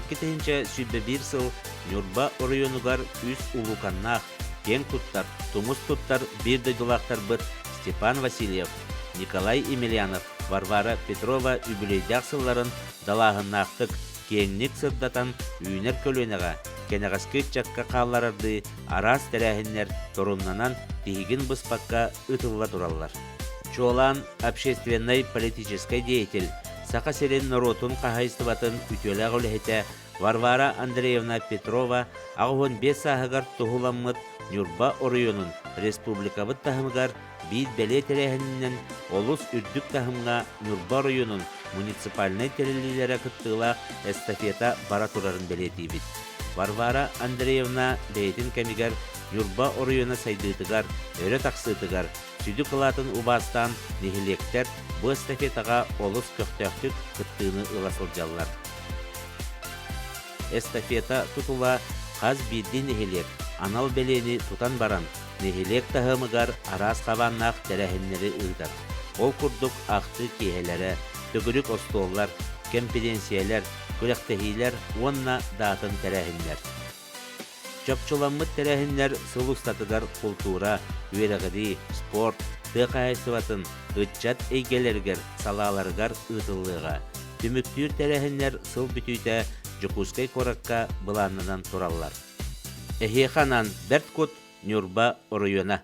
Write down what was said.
2021 сыл Ньурба оройуонугар үс улууканнаах, киэҥ туттар, тумус туттар биир дойдулаахтарбыт Степан Васильев, Николай Емельянов, Варвара Петрова үбүлүөйдээх сылларын далааһыннаахтык, киэҥник сырдатан үүнэр көлүөнэҕэ, кэнэҕэски ыччакка хаалларардыы араас тэрээһиннэр торумнанан тиһигин быспакка ыытылла тураллар. Чуолаан общественнай-политическай деятель, Саха сирин норуотун хаһаайыстыбатын үтүөлээх үлэһитэ Варвара Андреевна Петрова 85 сааһыгар туһуламмыт Ньурба оройуонун республикабыт таһымыгар биир бэлиэ тэрээһининэн олус үрдүк таһымҥа Ньурба оройуонун муниципальнай тэриллиилэрэ кыттыылаах эстафета бара турарын бэлиэтиибит. Варвара Андреевна бэйэтин кэмигэр Ньурба оройуона сайдыытыгар, өрө тахсыытыгар сүдү кылаатын убаастаан нэһилиэктэр бу эстафетаҕа олус көхтөөхтүк кыттыыны ыла сылдьаллар. Эстафета тутула хас биирдии нэһилиэк анал бэлиэни тутан баран, нэһилиэк таһымыгар араас хабааннаах тэрээһиннэри ыытар. Ол курдук ахтыы киэһэлэрэ, төгүрүк остуоллар, кэмпириэнсийэлэр, күрэхтэһиилэр уонна да атын тэрээһиннэр. Чопчуламмыт тэрээһиннэр сыл устатыгар култуура, үөрэҕирии, спорт, тыа хаһаайыстыбатын, ыччат эйгэлэригэр, салааларыгар ыытыллыаҕа. Түмүктүүр тэрээһиннэр сыл бүтүүтэ Дьокуускай куоракка былааннанан тураллар. Эһиэхэ анаан Бэрт Кут, Ньурба оройуона.